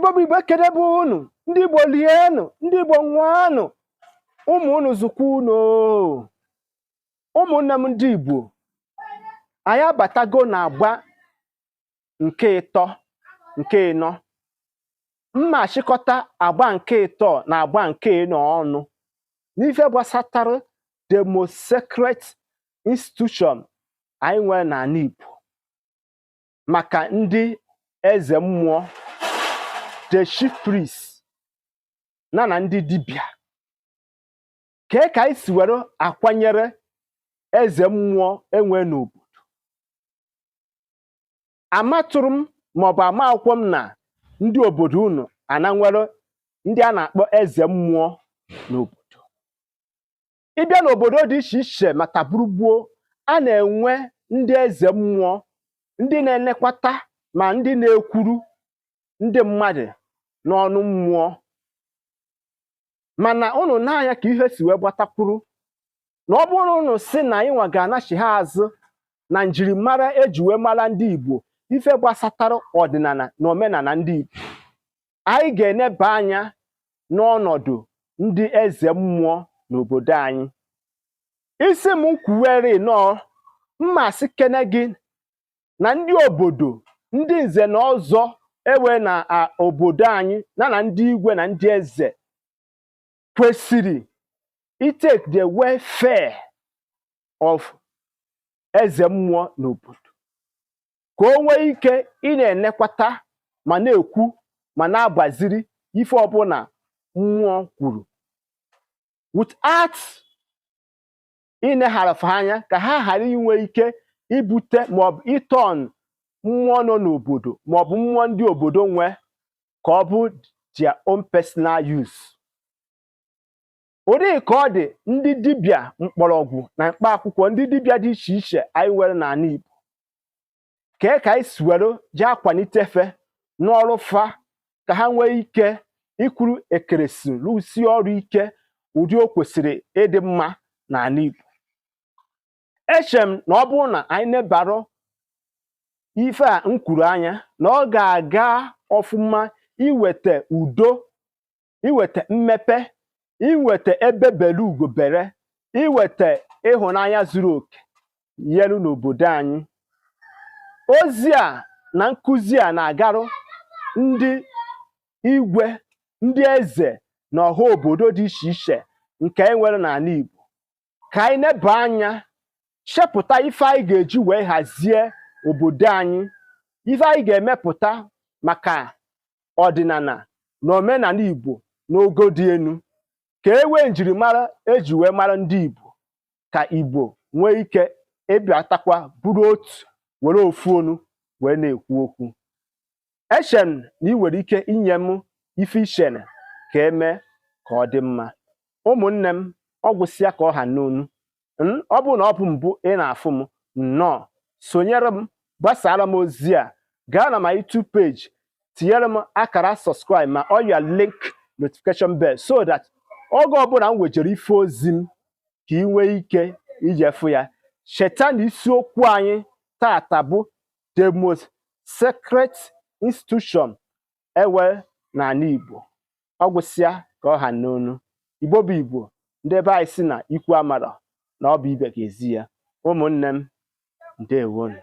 Igbo bụ Igbo, ekele bụ unu. Ndị Igbo, lienụ. Ndị Igbo, nwanụ. Ụmụ unu zụkwa unu oo. Ụmụnne m ndị Igbo, anyị abatago na-agba nke ịtọ, nke ịnọ. Mma achịkọta agba nke ịtọ na agba nke ịnọ ọnụ n'ife gbasatara the most sacred institution anyị nwere n'ala Igbo, maka ndị eze mmụọ, the chief priest, na ndị dibịa. Kee ka anyị si were akwanyere eze mmụọ enwe n'obodo? Amatụrụ m maọbụ ama akwụkwọ m na ndị obodo unu ana nwere ndị a na-akpọ eze mmụọ n'obodo. Ịbịa n'obodo dị iche iche maka gburugburu, a na-enwe ndị eze mmụọ, ndị na-enekwata ma ndị na-ekwuru ndị mmadụ n'ọnụ mmụọ. Mana unu na-anya ka ihe si wee gbatakwuru na ọ bụrụ unu si na anyị nwa ga-anachigha azụ na njirimara eji wee mara ndị Igbo, ife gbasatara ọdịnala na omenala ndị Igbo, anyị ga-eneba anya n'ọnọdụ ndị eze mmụọ n'obodo anyị. Isi m kwuwere nọọ mma sị kene gị na ndị obodo, ndị nze na ọzọ ewe na obodo anyị na ndị igwe na ndị eze kwesịrị itake the welfare of eze mmụọ n'obodo, ka o nwee ike ị na-enekwata ma na-ekwu ma na-agbaziri ife ọbụla mmụọ kwuru without inegharafe anya, ka ha ghara inwe ike ibute maọbụ ịtọn mmụọ nọ n'obodo maọbụ mmụọ ndị obodo nwe ka ọ bụ their own personal use. Ụdị ka ọ dị ndị dibịa mkpọrọgwụ na mkpa akwụkwọ, ndị dibịa dị iche iche anyị nwere n'ala Igbo, kee ka anyị si were jee akwalite fe n'ọrụ fa, ka ha nwee ike ikwuru ekeresi rụsie ọrụ ike ụdị o kwesịrị ịdị mma n'ala Igbo? Eche m na ọ bụrụ na anyị nebarụ ife a m kwuru anya, na ọ ga-aga ọfụma iweta udo, iweta mmepe, iweta ebe bere ugo bere, iweta ịhụnanya zuru oke nyelu n'obodo anyị. Ozi a na nkụzi a na-agarụ ndị igwe, ndị eze na ọha obodo dị iche iche nke anyị nwere n'ala Igbo, ka anyị neba anya, chepụta ife anyị ga-eji wee hazie obodo anyị, ife anyị ga-emepụta maka ọdịnala na omenala Igbo n'ogo dị elu, ka e nwee njirimara eji wee mara ndị Igbo, ka Igbo nwee ike ịbịatakwa bụrụ otu, were ofu onu wee na-ekwu okwu. Eche m na ị nwere ike inye m ife ichere ka eme ka ọ dị mma. Ụmụnne m, ọ gwụsịa ka ọ ha n'onu. Ọ bụrụ na ọ bụ mbụ ị na-afụ m, nnọọ, sonyere m, gbasara m ozi a. Gaa na my YouTube page, tinyere m akara subscribe ma ọ ya link notification bell, so that oge ọbụla m wejere ife ozi m, ka ị nwee ike ije fụ ya. Cheta na isiokwu anyị tata bụ the most sacred institution ewe n'ala Igbo. Ọ gwụsịa ka ọ ha n'onu. Igbo bụ Igbo, ndị ebe anyị si na ikwu amara na ọ bụ ibe ga-ezi ya. Ụmụnne m, ndewonu.